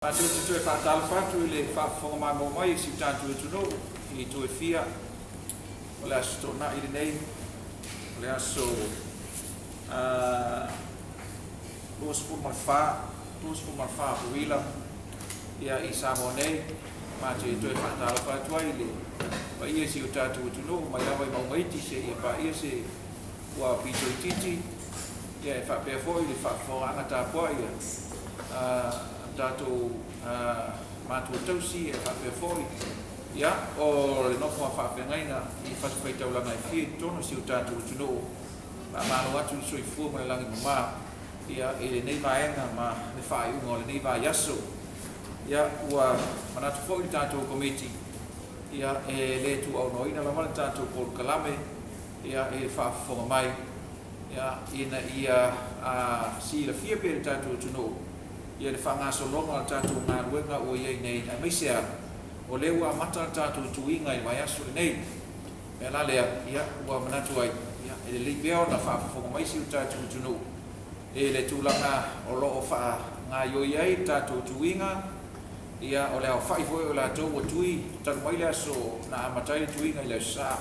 Matou te toe faatalofa atu i le faafofoga mamoa mai i si o tatou atunuu i itu e fia. O le Aso Toonai lenei, o le aso 24, 24 Aperila i Samoa nei. Matou te toe faatalofa atu ai i le paia o si o tatou atunuu mai lava i mauga iti seia paia se ua pito itiiti, e faapea foi le faafofogaaga tapuai a tatou matua tausi, e faapea foi o le nofo a faafeagaiga i fatafaitaulaga e fia i totonu o si o tatou atunuu. Faamalo atu le soifua ma le lagi e mama i lenei vaega ma le faaiuga o lenei vaiaso. Ua manatu foi le tatou Komiti, e le tuuaunoaina lava le tatou polokalame i le faafofoga mai, ina ia silafia pea e le tatou atunuu le faagasologa o le tatou galuega ua i ai nei, aemaise lava o lea ua amata le tatou tuiga i le vaiaso lenei. O le mea la lea ua manatu ai, e lelei pea ona faafofoga mai si o tatou atunuu i le tulaga o lo o faagaoioi ai le tatou tuiga, o le aofai foi o i latou ua tui talu mai le aso na amata ai le tuiga i le Aso Sa.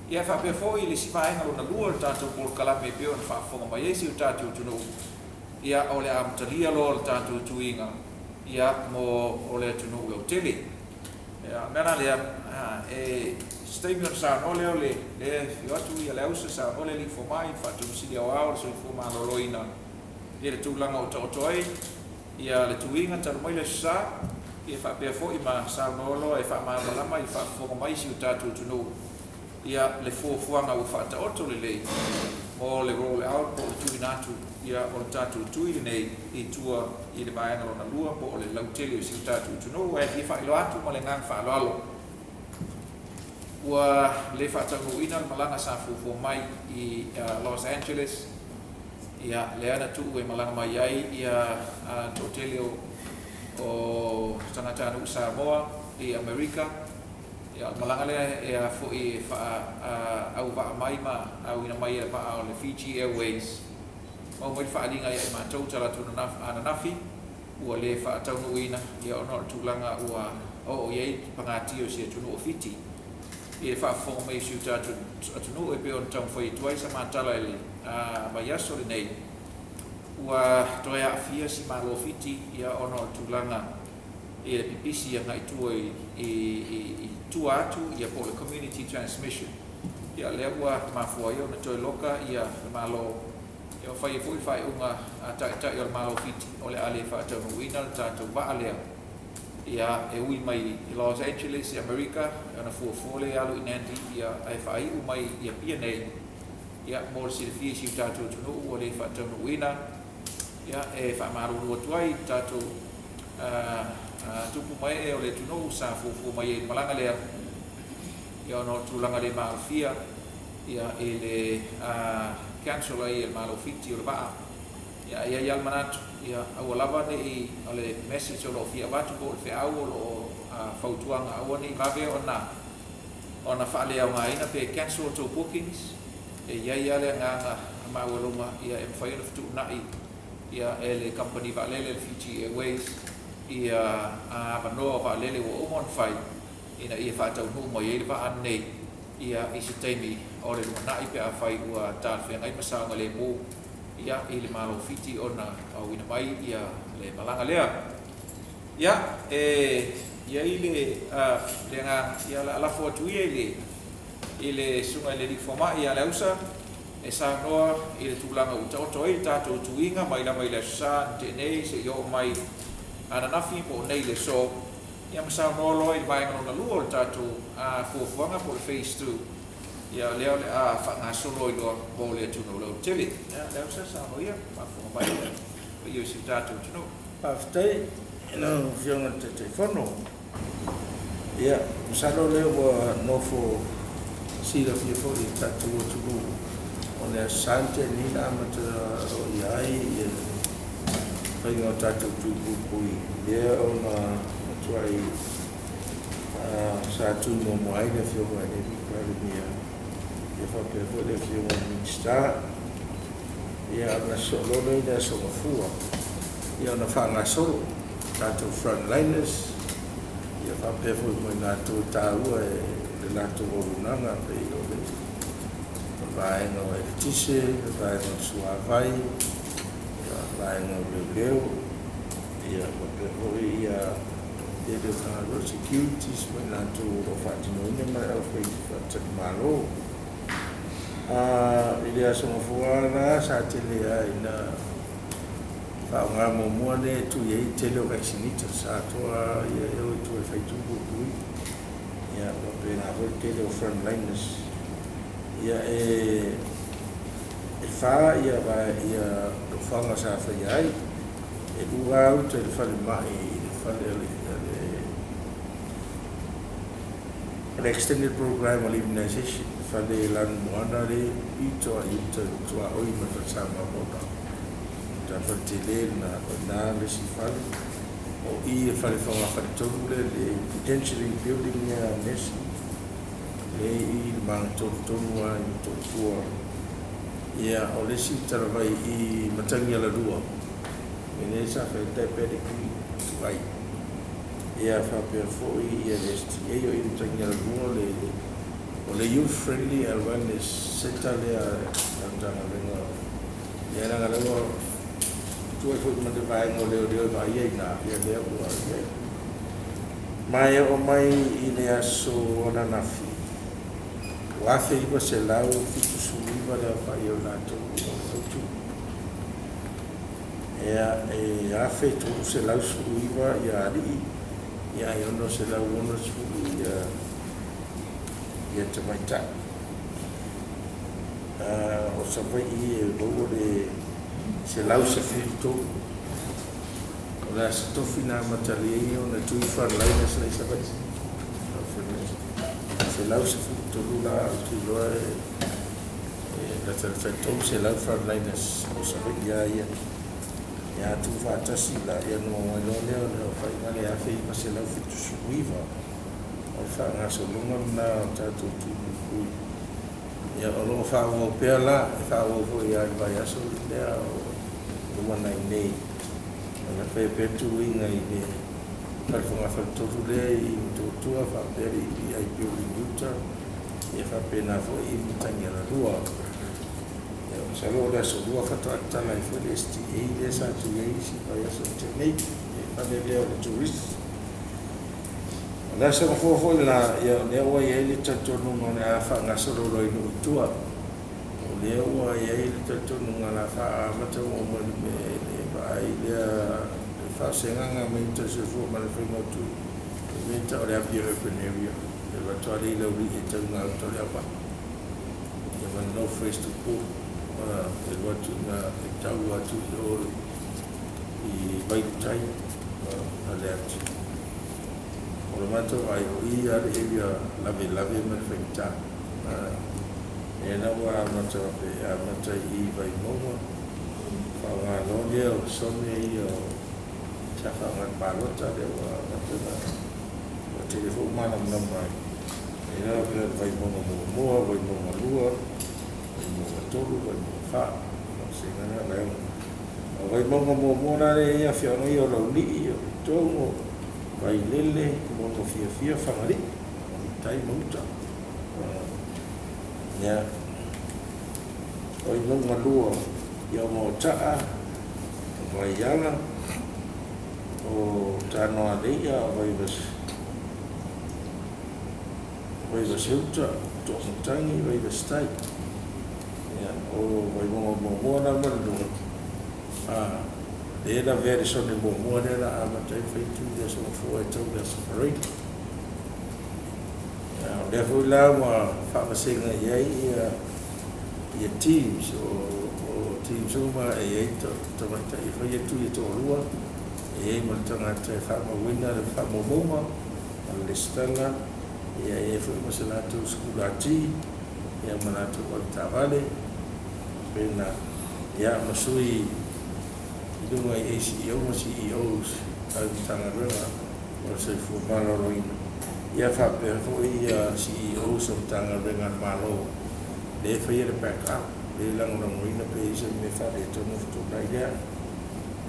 Ia faapea foi le isi vaega lona lua o le tatou polokalame e pei ona faafofoga mai ai si o tatou atunuu, o le amatalia loa o le tatou tuiga mo le atunuu lautele. O le mea la lea, se taimi ona saunoa lea o lea e afio atu Leausa, saunoa le alii fomai, Faatonusili Aoao o le Soifua Maloloina i le tulaga ua taoto ai le tuiga talu mai le Aso Sa, faapea foi ma saunoa loa e faamalamalama i le faafofoga mai a si o tatou atunuu le fuafuaga ua faataoto lelei mo le roll out po o le tuuina atu o le tatou tui lenei i tua i le vaega lona lua po o le lautele o si o tatou atunuu. Ae fia faailoa atu ma le agaga faaaloalo, ua le faataunuuina le malaga sa fuafua mai i Los Angeles, lea na tuu e malaga mai ai le toatele o tagatanuu Samoa i Amerika. O le malaga lea e faaauvaa mai ma auina mai e le vaa o le Fiji Airways. Maua mai le faaaliga ia i matou talaatu ananafi ua le faataunuuina ona o le tulaga ua oo i ai le pagatia o si atunuu o Fiti. I le faafofoga mai o si o tatou atunuu e pei ona taumafai atu ai sa matala i le vaiaso lenei, ua toe aafia si Malo o Fiti ona o le tulaga i le pipisi agai tua i tua atu po o le community transmission. Lea ua mafua ai ona toe loka le Malo, ua fai ai foi le faaiuga a Taitai o le Malo o Fiti o le a le faataunuuina le tatou vaa lea e ui mai i Los Angeles i Amerika, ona fuafua lea e alu i Nadi ae faaiu mai i Apia nei. Mo le silafia i si o tatou atunuu ua le faataunuuina. E faamalulu atu ai i le tatou tupu ma ee o le atunuu sa fuafua mai ai i le malaga lea, ona o le tulaga le maalofia i le cancel ai e le Malo o Fiti o le vaa. Ae i ai lava le manatu, aua lava ne i, o le message o lo o fia avatu po o le feau o lo o fautuaga, aua ne i vave ona faaleaogaina pe cancel outou bookings. E i ai lava le agaga maualuga e mafai ona fetuunai e le kamupani vaalele le Fiji Airways avanoa o vaalele ua uma ona fai ina ia faataunuu mai ai le vaa lenei i se taimi o le lumanai pe afai ua talafeagai ma saogalemu i le Malo o Fiti ona auina mai le malaga lea. E i ai le agaga, o le a lafo atu ia i le susuga i le alii fomai ia Leausa e saunoa i le tulaga ua taoto ai le tatou tuiga mai lava i le Aso Sa na tea nei seia oo mai ananafi po o nei i le aso, ma saunoa loa i le vaega lona lua o le tatou fuafuaga po o le Phase 2, lea o le a faagasolo ai loa mo le atunuu lautele. Leausa, saunoa ia, faafofoga mai le paia o si o tatou atunuu. Faafetai i lau Afioga i le Taitaifono. Ia, masalo o lea ua nofo silafia foi e le tatou atunuu o le Aso Sa na tea nei na amata loia ai le faiga o tatou tui puipui, lea ona matuai sa tui muamua ai le Afioga i le Palemia, ia faapea foi le Afioga i le Minisita. Ia ona sosoo loa lea i le Aso Gafua, ia ona faagasolo. tatou frontliners, ia faapea foi ma i latou e taua i le latou auaunaga e pei o le vaega o eletise, le vaega o le suavai, le vaega o leoleo, ia faapea foi le tele o Matagaluega, securities ma i latou o lo o faatinoina ma le aufai faatalimalo. I le Aso Gafua la sa tele lava ina faaaoga muamua lea e tui ai le tele o vaccinators atoa lava ia e o i tua e fai tui puipui, ia faapena foi le tele o frontliners. Ia e fa ia nofoaga sa faia ai, e 2 uta i le falemai i le fale o le Extended Programme o le Immunization, le fale Lanumoana lea e pito lava i uta i le tuaoi ma le fale Samoa Border. O le fale tele lena, o i ina le isi fale. O i le fale fogafale-tolu lea, le Credentialing Building lea a nurse, lea e i le magatolu tonu lava i Motootua. Ia, o le isi talavai i Matagialalua, lea sa fai ai le diabetic clinic tuai. Ia faapea foi le STA o i Matagialalua o le Youth Friendly and Wellness Centre lea a le Matagaluega. Ia leaga lea ua tuai foi ma le vaega o leoleo e vaaia i ina, ia lea ua i ai. Ma e oo mai i le aso ananafi, ua 1,979 le aofai o i latou ua fai tui. Ia, e 1,319 ia alii, ia ae 660 ia tamaitai. O Savaii e maua le 113. O le Aso Tofi na amatalia ai ona tui frontliners la i Savaii. 113 la, ou te iloa e latalata i le 300 frontliners o Savaii lava ia. Ia a tuufaatasi la, ia ona maua mai loa lea o le aofaiga lea e 1,979. O le faagasologa lena o tatou tui puipui. Ia o lo o faaauau pea la, e faaauau foi lava i le vaiaso lea o lumanai nei. O le a faia pea tuiga i le fale fogafale-tolu lea i Motootua faapea le EPI building i uta, ia faapena foi i Matagialalua. Ia masalo o le aso 2 faatoa tatala ai foi le STA lea sa tui ai isi vaiaso na tea nei, le fale lea o le tourist. O le Aso Gafua foi la, ia o lea ua i ai le talitonuga o le a faagasolo loa i nuu i tua. O lea ua i ai le talitonuga o le a faaamata muamua i le vaai lea le faasagaga mai uta i le soifua ma le faigautu i le mea e tau o le Apia Urban Area. E alu atu lava lea i Laulii e tau i gauta o Leauvaa. Ia ma le North West Upolu. E alu atu i ina e tau atu i o i Vailutai Faleata. O le matou vaai, o i lava le area lavelave ma le faigata. Lea la ua amata e amata i Vaimauga, faaaoga loa lea o zone ia sa faaaoga i le palota, lea ua amata ona ua tele foi ua malamalama ai. Lea la pei o le Vaimauga 1, Vaimauga 2, Vaimauga 3, Vaimauga 4. O se vaega. O Vaimauga 1 la lea e i ai afioaga ia o Laulii, o Letogo, Vailele, Monofiafia, Fagalii, tai ma uta. Ia, Vaimauga 2, ia o Moataa, o Vaiala, o Tanoaleia, o Vaivaseuta, Toamatagi, Vaivasitai. Ia, o Vaimauga 1 la ma le 2, lea e lavea i le zone muamua lea o le a amata ai ona fai tui i le Aso Gafua e tau i le Aso Faraile. Ia, o lea foi la ua faavasega i ai ia teams, o teams uma e i ai tamaitai e faia tui e toalua, e i ai ma le tagata e faamauina le faamaumauga ma le resitala, ia e i ai foi ma se latou sikulati, ia ma latou avetaavale, faapena, ia ma sui i luga i ACEO ma CEOs a le Matagaluega o le Soifua Maloloina, ia faapea foi ia CEOs o Matagaluega a le Malo lea e faia le back up, lea e lagolagoina pe i ai se mea faaletonu ona fetuunai lea.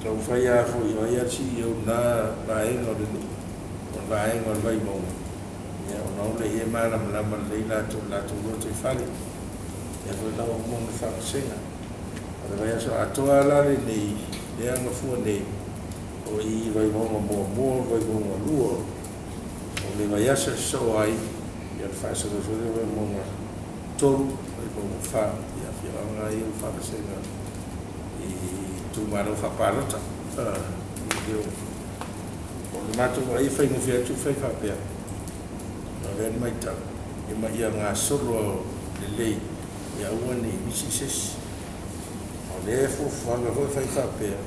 Taumafai lava foi o ai lava le CEO o lena vaega o le nuu, o le vaega o le Vaimauga, ia ona o lea e malamalama lelei latou i le latou lotoifale. O lea foi la ua uma ona faavasega. O le vaiaso atoa lava la lenei, lea e gafua nei, o i i Vaimauga 1, Vaimauga 2, o le vaiaso e sosoo ai, ia ona faasolo atu ai lea o Vaimauga 3, Vaimauga 4, ia afioaga lava ia ua faavasega i itumalo faapalota. O le matou vaai e faigofie atu le fai faapea, o lea e matau, ma ia gasolo lelei, ia aua ne i misi se isi. O lea fuafuaga foi e fai faapea,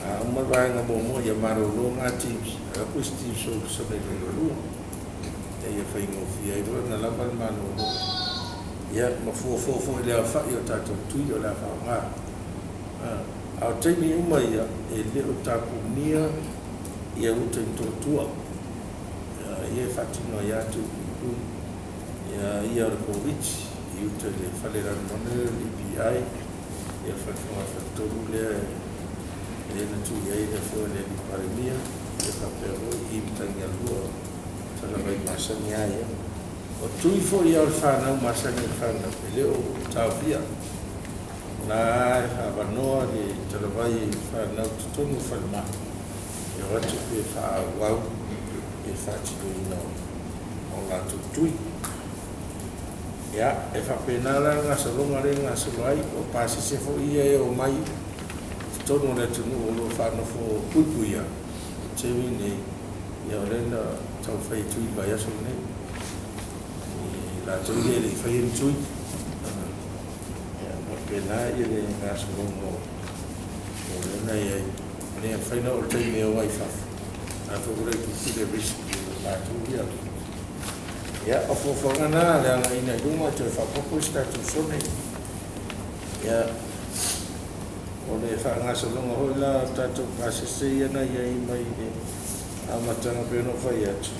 a uma le vaega muamua ia malolo na teams, alu atu isi teams fou e fesoasoani i le lona lua, ina ia faigofie ai loa ona lava le malolo. Ia ma fuafua foi i le aofai o tatou tui o le a faaaoga. A o taimi uma ia, e le o tapunia uta i Motootua, ia e faatino ai lava tui puipui ia o le Koviti i uta i le fale lanumoana lea o le EPI, ia le fale fogafale-tolu lea lea na tuu i ai le Afioga i le Palemia, ia faapea foi i Matanialua o talavai masani lava ia. O tui foi ia o le fanau masani a le fanau, e le o taofia. O la e avanoa le talavai i fanau i totonu o falemai, e o atu pe faaauau le faatinoina o latou tui. Ia, e faapena la le gasologa lea e gasolo ai, o pasese foi ia e omai i totonu o le atunuu o lo o faanofo puipuia i le taimi lenei, ia o lea na taumafai e tui i le vaiaso lenei, i latou ia e le i faia ni tui. Ia, e faapena le gasologa o lea na i ai, ina ia mafai ona oo i le taimi e o ai i fafo, o la e foi ua laitiiti le risk i latou ia. Ia, o fuafuaga na le agaiina i luma, toe faaopoopo isi tatou sone. Ia, o le faagasologa foi la o tatou pasese ia na i ai mai le amataga pei ona ou fai atu,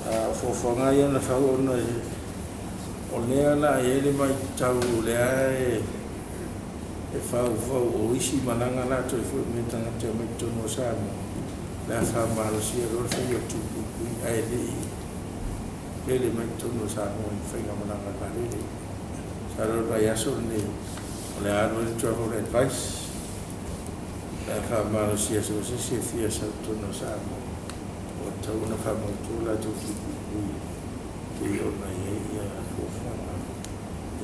a o fuafuaga ia na fau ona o lea o le a i ai le vaitau o lea e faufau o isi malaga la toe foi mai a tagata e omai i totonu o Samoa, o le a faamalosia loa le faia o tui puipui ae le i lele mai totonu o Samoa i faigamalaga a le vaalele. Masalo o le vaiaso lenei o le a alu ai le travel advice, o le a faamalosia so o se isi e fia sau i totonu o Samoa, ua tatau ona faamautu latou tui puipui pei ona i ai fuafuaga.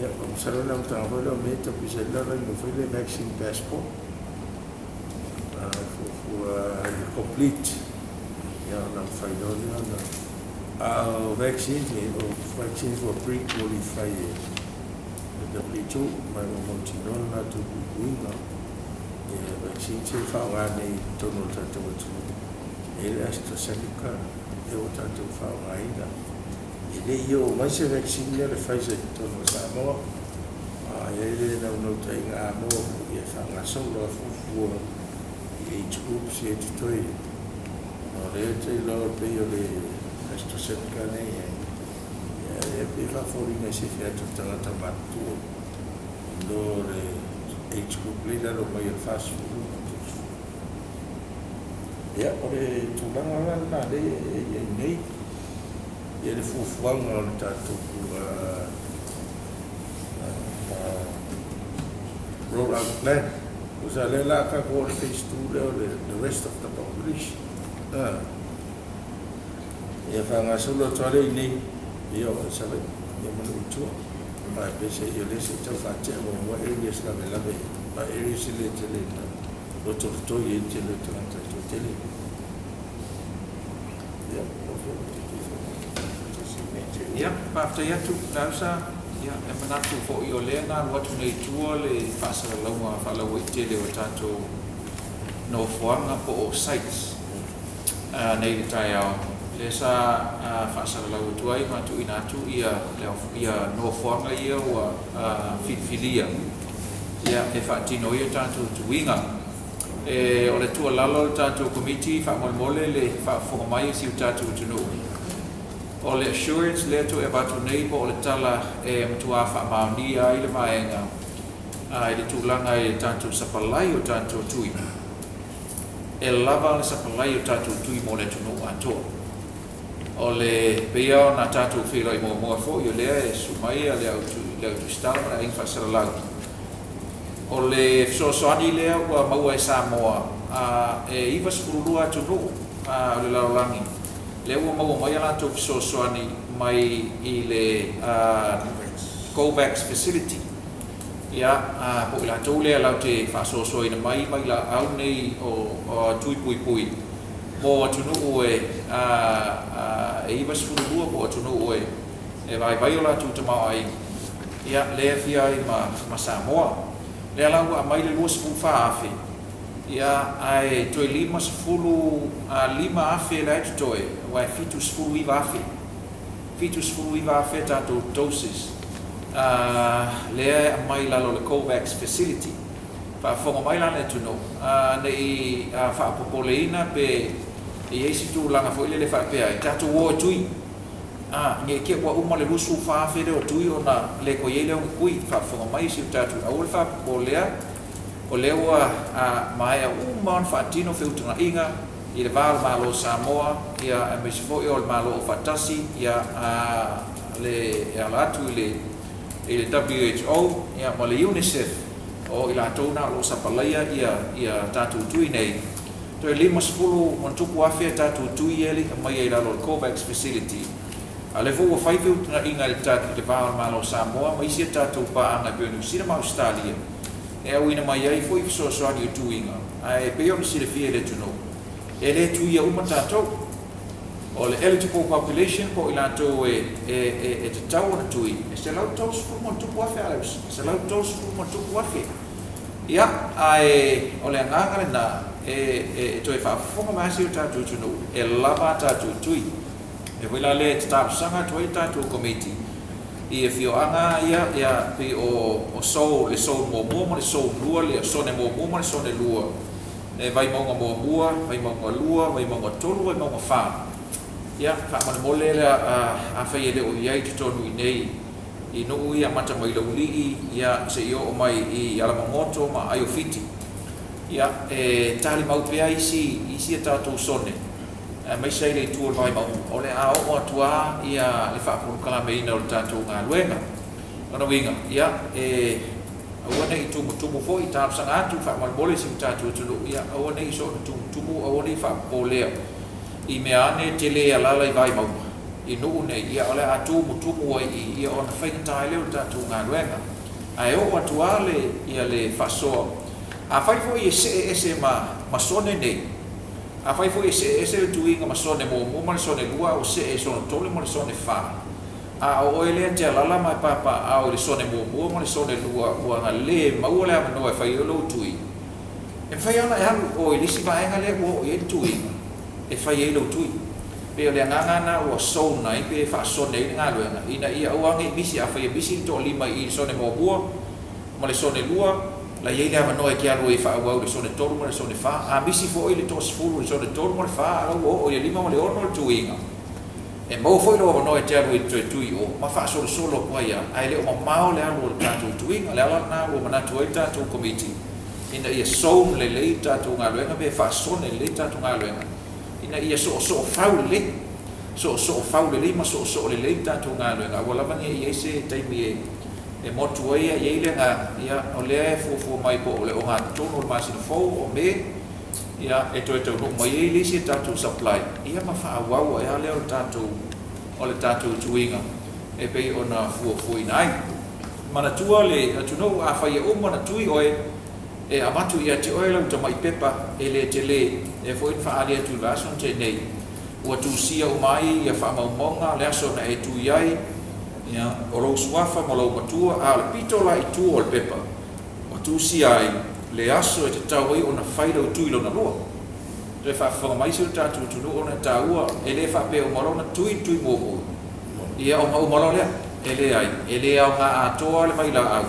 Ia, masalo o le amataga foi lea o Me tapisa ai le lalolagi foi le vaccine passport, fuafua i le complete, ia ona mafai loa lea ona a o vaccines, o vaccines ua pre-qualify e le WHO, ma ua mautinoa le latou puipuiga. Ia vaccines ia e faaaoga nei i totonu o le tatou atunuu, e i ai le AstraZeneca lea ua tatou faaaogaina. E le i oo mai se vaccine lea o le Pfizer i totonu o Samoa, a i ai le naunautaiga a maua foi e faagasolo a fuafua i age groups ia e totoe. O lea ou te iloa pei o le AstraZeneca lea e i ai, ia e pei e faafoliga e sefe atu i le tagata matutua i lo le age group lea i lalo mai o le 40 ma 30. Ia, o le tulaga la lena lea e i ai nei ia le fuafuaga o le tatou roll out plan. Tusa lea la tatou oo i le phase 2 lea o le the rest of the population. Ia faagasolo atu lava lea i inei, ia oo i Savaii, ia ma nuu i tua. Ae peiseai o lea se i tau faatea muamua areas lavelave, ma areas e le tele ina lotolotoi ai le tele o tagata e toatele. Ia, lau Afioga i le Taitaifono, se isi mea e te Ia, faafetai atu Leausa. Ia, e manatu foi o lea na alu atu nei i tua le faasalalauga faalauaitele o tatou nofoaga po o sites nei i le taeao, lea sa faasalalau atu ai ma tuuina atu ia nofoaga ia ua filifilia ia e faatino ai a tatou tuiga. O le tuualalo a le tatou Komiti, faamolemole le faafofoga mai a si o tatou atunuu, o le assurance lea toe avatu nei po o le tala e matua faamaonia ai le vaega i le tulaga i le tatou sapalai o tatou tui. e lava le sapalai o tatou tui mo le atunuu atoa. O le pei lava ona tatou feiloai muamua foi, o lea e susu mai le au tusitala ma le aiga faasalalau. O le fesoasoani lea ua maua e Samoa, e 92 atunuu o le lalolagi lea ua maua mai a latou fesoasoani mai i le COVAX Facility, ia, po o i latou lea latou te faasoasoaina mai vailaau nei o tui puipui mo atunuu e 92 po o atunuu e vaivai o latou tamaoaiga, ia, lea e aofia ai ma Samoa. Lea la ua aumai le 24,000, ia, ae toe 55,000 la e totoe, aua e 79,000, 79,000 tatou doses lea e aumai i lalo o le COVAX Facility. Faafofoga mai la le atunuu, ne i faapopoleina pe i ai se tulaga foi lele faapea ai, tatou o e tui, ne i te i ua uma le 24,000 lea o tui ona le toe i ai lea o ni tui. Faafofoga mai si o tatou, aua le faapopolea, o lea ua maea uma ona faatino feutagaiga i le va o le Malo o Samoa, aemaise foi o le Malo Aufaatasi, ia, e ala atu i le WHO ma le UNICEF, o i latou na o lo o sapalaia tatou tui nei. Toe 50+ a tatou tui ia e le i aumaia i lalo o le COVAX Facility, a o lea foi ua fai feutagaiga i le va o le Malo o Samoa ma isi a tatou paaga e pei o Niu Sila ma Ausetalia e auina mai ai foi fesoasoani o tuiga. Ae pei ona silafia e le atunuu, e le tuia uma tatou. O le eligible population po o i latou e tatau ona tui, e 130+ afe, 130+ afe. Ia, ae o le agaga lena e toe faafofoga mai lava si o tatou atunuu, e lava a tatou tui. E foi la lea e talosaga atu ai le tatou Komiti i afioaga ia, pei o le zone muamua ma le zone lua, le zone muamua ma le zone lua, e Vaimauga 1, Vaimauga 2, Vaimauga 3, Vaimauga 4. Ia, faamolemole le afai e le o i ai i totonu i inei i nuu ia amata mai Laulii, ia, seia oo mai i Alamagoto ma Aiofiti, ia, e talimau pea isi a tatou zone, aemaise ai le itu o le Vaimauga, o le a oo atu lava le faapolokalameina o le tatou galuega. Lona uiga, ia, e aua ne i tumutumu foi, talosaga atu faamolemole i si o tatou atunuu, ia aua ne i soona tumutumu, aua ne i faapopolea i mea ane e te le alaala i Vaimauga i nuu nei, ia o le a tumutumu ai i i, ona faigata ai lea o le tatou galuega. Ae oo atu lava le faasoa. Afai foi e see ese ma zone nei, afai foi e see ese le tuiga ma zone muamua ma le zone lua, a ua see i zone tolu ma le zone fa, a o oe lea e te alaala ma e papaaao i le zone muamua ma le zone lua, ua na le maua le avanoa e fai ai lou tui, e mafai lava ona e alu i o i le isi vaega lea ua oo i ai le tuiga e fai ai lou tui. Pei o le agaga lena ua zone ai pe faasone ai le galuega ina ia aua ne i misi. Afai e misi le toalima i le zone muamua ma le zone lua, la i ai le avanoa e te alu ai e faaauau i le zone tolu ma le zone fa. A misi foi le 10 i le zone tolu ma le fa, a la ua oo i le lima ma le ono le tuiga, e maua foi lou avanoa e te alu ai e toe tui i o ma faasolosolo atu ai lava, ae le o mamao le alu o le tatou tuiga. O le ala lena ua manatu ai le tatou Komiti ina ia zone lelei le tatou galuega pe faasone lelei le tatou galuega ina ia soosoo fau lelei, soosoo fau lelei ma soosoo lelei le tatou galuega, aua lava ne i i ai se taimi e motu ai. I ai le agaga, ia, o lea e fuafua mai po o le ogatotonu o le masina fou o Me, ia, e toe taunuu mai ai le isi tatou supply, ia, ma faaauau ai lava lea o le tatou tuiga e pei ona fuafuaina ai. Manatua le atunuu, afai e uma ona tui oe, e avatu ia te oe lau tamai pepa e le tele, lea foi na faaali atu i le vaiaso na tea nei, ua tusia uma ai ia faamaumauga, le aso na e tui ai, ia, o lou suafa ma lou matua, a o le pito la i tua o le pepa ua tusia ai le aso e tatau ai ona fai lau tui lona lua. Toe faafofoga mai si o tatou atunuu, ona e taua, e le faapea uma loa ona tui le tui muamua, ia, ona uma loa lea. E leai, e le aoga atoa le vailaau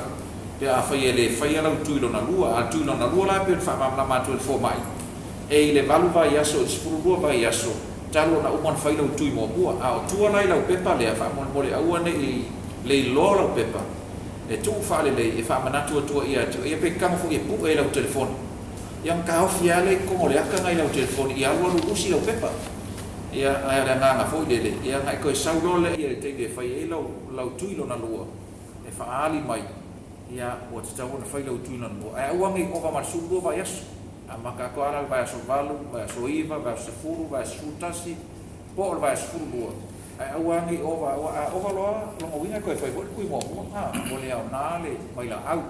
pe afai e le faia lau tui lona lua. A le tui lona lua la, pei ona faamalamalama atu e le fomai, e i le 8 vaiaso i le 12 vaiaso talu ona uma ona fai lau tui muamua. A o tua la i lau pepa lea, faamolemole aua ne i leiloa lau pepa, e tuu faalelei e faamanatu atua ia te ia, pe tago foi e pue i lau telefoni. Ia ona taofi lava lea i totonu o le ata lena i lau telefoni ia alu alu usi lau pepa. Ia, ae o le agaga foi lele, ia ona e toe sau loa lea i le taimi e fai ai lau lau tui lona lua e faaali mai, ia ua tatau ona fai lau tui lona lua. Ae aua ne i ova ma le 12 vaiaso. Amata atu lava la i le vaiaso 8, vaiaso 9, vaiaso 10, vaiaso 11, po o le vaiaso 12, ae aua ne i ova, aua a ova loa, lona uiga e toe fai foi le tui muamua, a, ua le aoga le vailaau.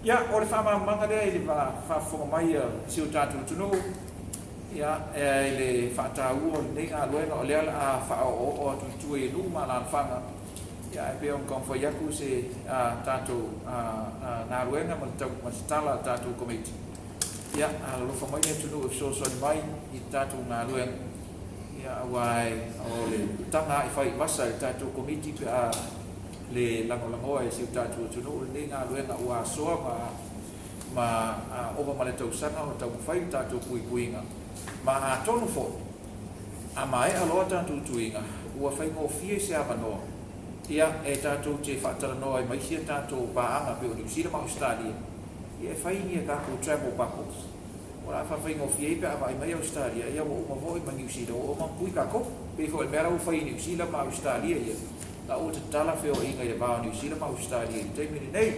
Ia, o le faamalamalamaga lea i le faafofoga mai a si o tatou atunuu, ia, i le faataua o lenei galuega, o lea o le a faaoooo atu i tua i nuu ma alaalafaga, ia ae pei ona taumafai atu se tatou galuega ma se tala a le tatou Komiti, ia alolofa mai le atunuu e fesoasoani mai i le tatou galuega, ia aua o le taga lava e fai i vasa e le tatou Komiti pe a le lagolagoa e si o tatou atunuu lenei galuega ua asoa ma ova ma le tausaga o taumafai le tatou puipuiga. Ma atonu foi, a maea loa tatou tuiga, ua faigofie se avanoa ia e tatou te faatalanoa ai ma isi a tatou paaga pei o Niu Sila ma Ausetalia, ia e fai ni a tatou travel bubbles. O le a faafaigofie ai pe a vaai mai Ausetalia, ia ua uma foi ma Niu Sila, ua uma ona tui tatou. E pei foi o le mea la ua fai e Niu Sila ma Ausetalia ia, la ua tatala feoaiga i le va o Niu Sila ma Ausetalia i le taimi lenei.